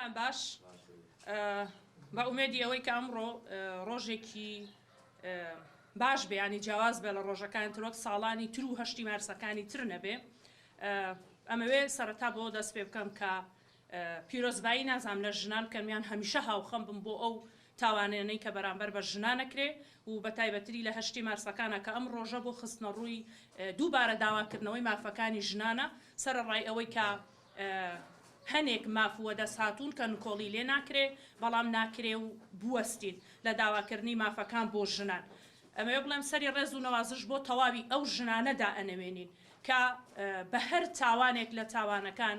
کاتتان باش بە ئومێدی ئەوەی کە ئەمڕۆ ڕۆژێکی باش بێ ینی جیاواز بێ لە ڕۆژەکانی تر وەک ساڵانی تر و هەشتی مارسەکانی تر نەبێ ئەمەوێ سەرەتا بۆ دەست پێ بکەم کە پیرۆزبایی نازانم لە ژنان بکەم یان هەمیشە هاوخەم بم بۆ ئەو تاوانانەی کە بەرامبەر بە ژنان ئەکرێ و بە تایبەتری لە هەشتی مارسەکانا کە ئەم ڕۆژە بۆ خستنەڕووی دووبارە داواکردنەوەی مافەکانی ژنانە سەرەڕای ئەوەی کە هەنێک ماف وەدەست هاتوون کە نکۆڵی لێ ناکرێ بەڵام ناکرێ و بوەستین لە داواکردنی مافەکان بۆ ژنان. ئەمەوێ بڵێم سەری ڕێز و نەوازش بۆ تەواوی ئەو ژنانە دائەنەوێنین کە بە هەر تاوانێک لە تاوانەکان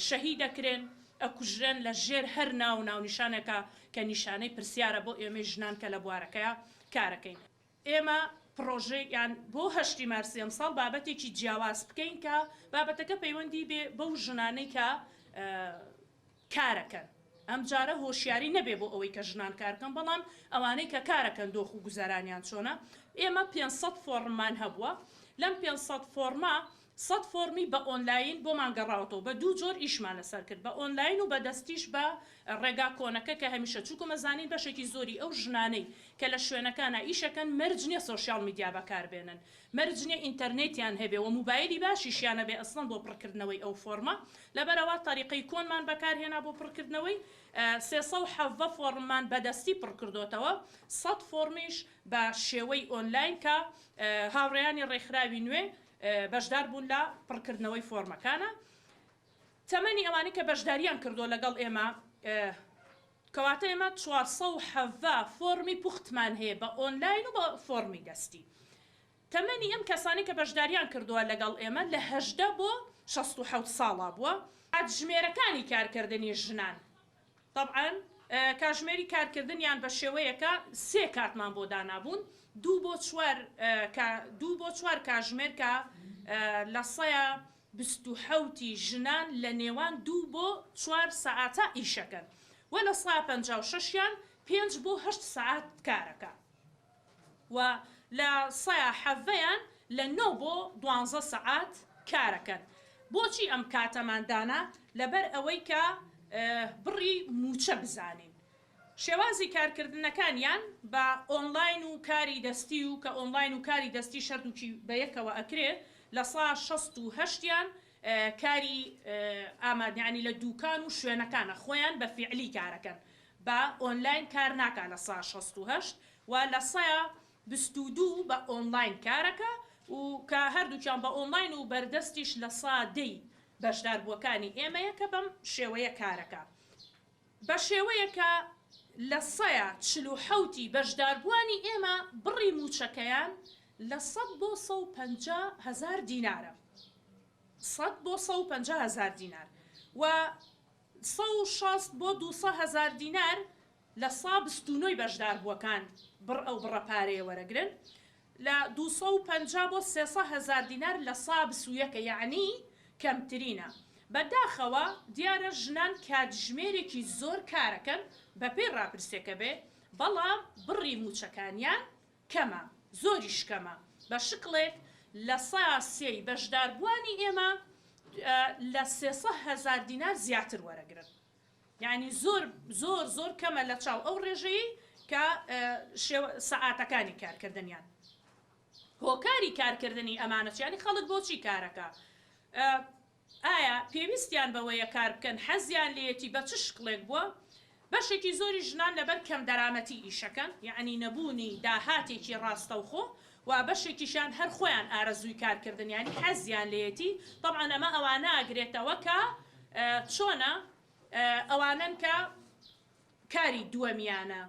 شەهید ئەکرێن، ئەکوژرێن لە ژێر هەر ناو و ناونیشانێکا کە نیشانەی پرسیارە بۆ ئێمەی ژنان کە لە بوارەکەیا کارەکەین. ئێمە پڕۆژەی یان بۆ هەشتی مارسی ئەمساڵ بابەتێکی جیاواز بکەین کە بابەتەکە پەیوەندی بێ بەو ژنانەی کە کارەکەن ئەمجارە هۆشیاری نەبێ بۆ ئەوەی کە ژنان کارکەن بەڵام ئەوانەی کە کارەکەن دۆخ و گوزەرانیان چۆنە ئێمە 500 فۆڕممان هەبووە لەم 500 فۆڕمە 100 فۆڕمی بە ئۆنلاین بۆمان گەڕاوەتەوە بە دوو جۆر ئیشمان لەسەر کرد بە ئۆنلاین و بە دەستیش بە ڕێگا کۆنەکە کە هەمیشە چونکە مەزانین بەشێکی زۆری ئەو ژنانەی کە لە شوێنەکانا ئیشەکەن مەرج نیە سۆشیاڵ میدیا بەکار بێنن مەرج نیە ئینتەرنێتیان هەبێ وە موبایلی باشیشیان هەبێ ئەسڵەن بۆ پڕکردنەوەی ئەو فۆڕمە لەبەرئەوە تەریقەی کۆنمان بەکار هێنا بۆ پڕکردنەوەی 317 فۆڕممان بە دەستی پڕکردۆتەوە 100 فۆڕمیش بە شێوەی ئۆنلاین کە هاوڕێیانی ڕێکخراوی نوێ بەشدار بوون لە پڕکردنەوەی فۆڕمەکانە تەمەنی ئەوانەی کە بەشداریان کردووە لەگەڵ ئێمە کەواتە ئێمە 417 فۆڕمی پوختمان هەیە بە ئۆنلاین و بە فۆڕمی دەستی. تەمەنی ئەم کەسانەی کە بەشداریان کردووە لەگەڵ ئێمە لە 18 بۆ 67 ساڵا بووە. کاتژمێرەکانی کارکردنی ژنان تەبعەن کاژمێری کارکردنیان بە شێوەیەکە سێ کاتمان بۆ دانابوون دوو بۆ چوار دوو بۆ چوار کاژمێر کە لە سەیا 27 ی ژنان لە نێوان دوو بۆ چوار سەعاتا ئیشەکەن و لە سا 56 یان پێنج بۆ هەشت سەعات کارەکە و لە سەیا حەڤەیان لە نۆ بۆ دوانزە سەعات کارەکەن. بۆچی ئەم کاتەمان دانا؟ لەبەر ئەوەی کە بڕی مووچە بزانین. شێوازی کارکردنەکانیان بە ئۆنلاین و کاری دەستی و کە ئۆنلاین و کاری دەستیش هەردووکی بە یەکەوە ئەکرێ لە سا 68 یان کاری ئاماد یانی لە دووکان و شوێنەکانە خۆیان بە فیعلی کارەکەن بە ئۆنلاین کار ناکا لە سا 68 و لە سا 22 بە ئۆنلاین کارەکا و کە هەردووکیان بە ئۆنلاین و بەردەستیش لە سا دەی بەشداربووەکانی ئێمەیە کە بەم شێوەیە کارەکا. بە شێوەیەک کە لە سەیا 47 ی بەشداربووانی ئێمە بڕی مووچەکەیان لە 100 بۆ 150 هەزار دینارە. 100 بۆ 150 هەزار دینار و 160 بۆ 200 هەزار دینار لە سا 29 ی بەشداربووەکان بڕ ئەو بڕە پارەیە وەرەگرن. لە 250 بۆ 300 هەزار دینار لە سا 21 یەعنی کەمترینە. بە داخەوە دیارە ژنان کاتژمێرێکی زۆر کارەکەن بەپێی ڕاپرسیەکە بێ بەڵام بڕی مووچەکانیان کەمە زۆریش کەمە بە شکڵێک لە سا سێی بەشداربووانی ئێمە لە 300 هەزار دینار زیاتر وەرەگرن یانی زۆر زۆر زۆر کەمە لە چاو ئەو ڕێژەیەی کە شێوە سەعاتەکانی کارکردنیان. هۆکاری کارکردنی ئەمانە چیە؟ یانی خەڵک بۆچی کارەکا؟ ئایا پێویستیان بەوەیە کار بکەن؟ حەزیان لێیەتی؟ بە چ شکڵێک بووە؟ بەشێکی زۆری ژنان لەبەر کەمدەرامەتی ئیشەکەن، یەعنی نەبوونی داهاتێکی ڕاستەوخۆ و بەشێکیشیان هەر خۆیان ئارەزووی کارکردن یانی حەزیان لێیەتی، تەبعەن ئەمە ئەوانە ئەگرێتەوە کە چۆنە ئەوانەن کە کاری دووەمیانە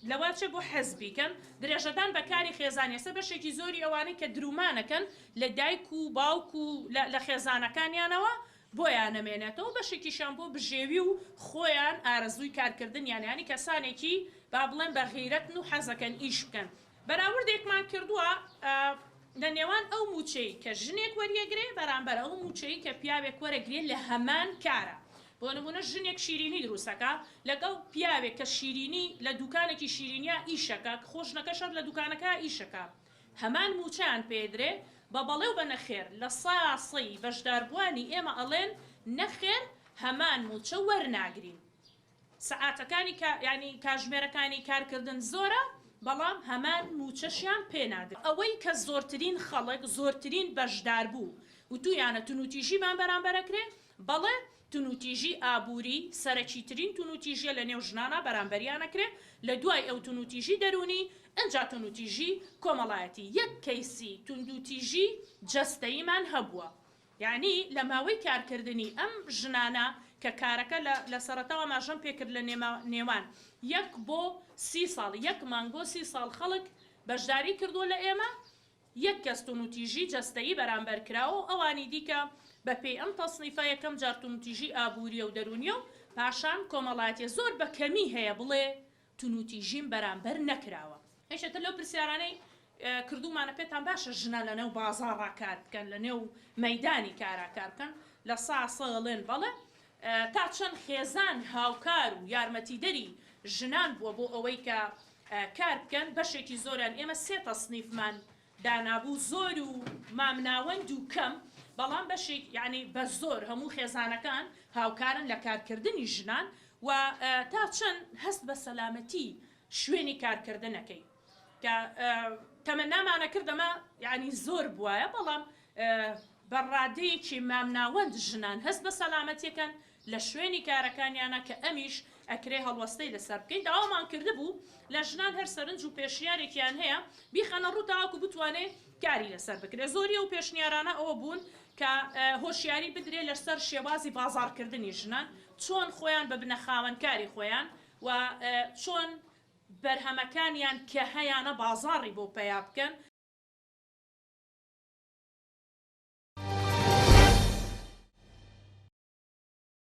لەوە چێ بۆ حەز بیکەن درێژەدان بە کاری خێزانی ئێستا بەشێکی زۆری ئەوانەی کە درومانەکەن لە دایک و باوک و لە خێزانەکانیانەوە بۆیان نەمێنێتەوە بەشێکیشیان بۆ بژێوی و خۆیان ئارەزووی کارکردنیان یانی کەسانێکی با بڵێم بە غیرەتن و حەزەکەن ئیش بکەن بەراوردێکمان کردووە لە نێوان ئەو مووچەی کە ژنێک وەریەگرێ بەرامبەر ئەو مووچەی کە پیاوێک وەرەگرێ لە هەمان کارە. بۆ نموونە ژنێک شیرینی دروستەکا لەگەڵ پیاوێک کە شیرینی لە دوکانێکی شیرینیا ئیشەکا خۆ ژنەکەش هەر لە دوکانەکە ئیشەکا هەمان مووچەیان پێدرێ بە بەڵێ و بە نەخێر لە سا سەی بەشداربووانی ئێمە ئەڵێن نەخێر هەمان مووچە وەرناگرین. سەعاتەکانی کا یانی کاژمێرەکانی کارکردن زۆرە بەڵام هەمان مووچەشیان پێ نادرێ. ئەوەی کە زۆرترین خەڵک زۆرترین بەشداربوو وتوویانە تونوتیژیمان بەرامبەر ئەکرێ، بەڵێ تونوتیژی ئابووری سەرەکیترین تونوتیژیە لە نێو ژنانا بەرامبەریان ئەکرێ، لە دوای ئەو تونوتیژی دەروونی ئنجا تونوتیژی کۆمەڵایەتی. یەک کەیسی توندوتیژی جەستەییمان هەبووە. یەعنی لە ماوەی کارکردنی ئەم ژنانە کە کارەکە لە لە سەرەتاوە ئاماژەم پێکرد لە نێوان یەک بۆ سی ساڵ، یەک مانگ بۆ سی ساڵ خەڵک بەشداری کردووە لە ئێمە، یەک کەس تونوتیژی جەستەیی بەرامبەر کراوە و ئەوانی دیکە بە پێی ئەم تەسنیفە یەکەم جار تونوتیژی ئابووریە و دەروونیە و پاشان کۆمەڵایەتیە زۆر بە کەمی هەیە بڵێ تونوتیژیم بەرامبەر نەکراوە. یەکێتر لەو پرسیارانەی کردوومانە پێتان باشە ژنان لە نێو بازاڕا کار بکەن، لە نێو مەیدانی کارا کار بکەن؟ 100% ئەڵێن بەڵێ. تا چەند خێزان هاوکار و یارمەتیدەری ژنان بووە بۆ ئەوەی کە کار بکەن؟ بەشێکی زۆریان، ئێمە سێ تەسنیفمان دانابوو، زۆر و مامناوەند و کەم، بەڵام بەشێک یانی بە زۆر هەموو خێزانەکان هاوکارن لە کارکردنی ژنان و تا چەند هەست بە سەلامەتی شوێنی کارکردنەکەی کە تەمەنامانە کرد ئەمە یانی زۆر بوایە، بەڵام بە ڕادەیەکی مامناوەند ژنان هەست بە سەلامەتیەکەن لە شوێنی کارەکانیانە کە ئەمیش ئەکرێ هەڵوەستەی لەسەر بکەین. داوامان کردبوو لە ژنان هەر سەرنج و پێشنیارێکیان هەیە بیخەنە ڕوو تاوەکو بتوانێ کاری لەسەر بکرێ. زۆری ئەو پێشنیارانە ئەوە بوون کە هۆشیاری بدرێ لەسەر شێوازی بازاڕکردنی ژنان، چۆن خۆیان ببنە خاوەنکاری خۆیان و چۆن بەرهەمەکانیان کە هەیانە بازاڕی بۆ پەیا بکەن.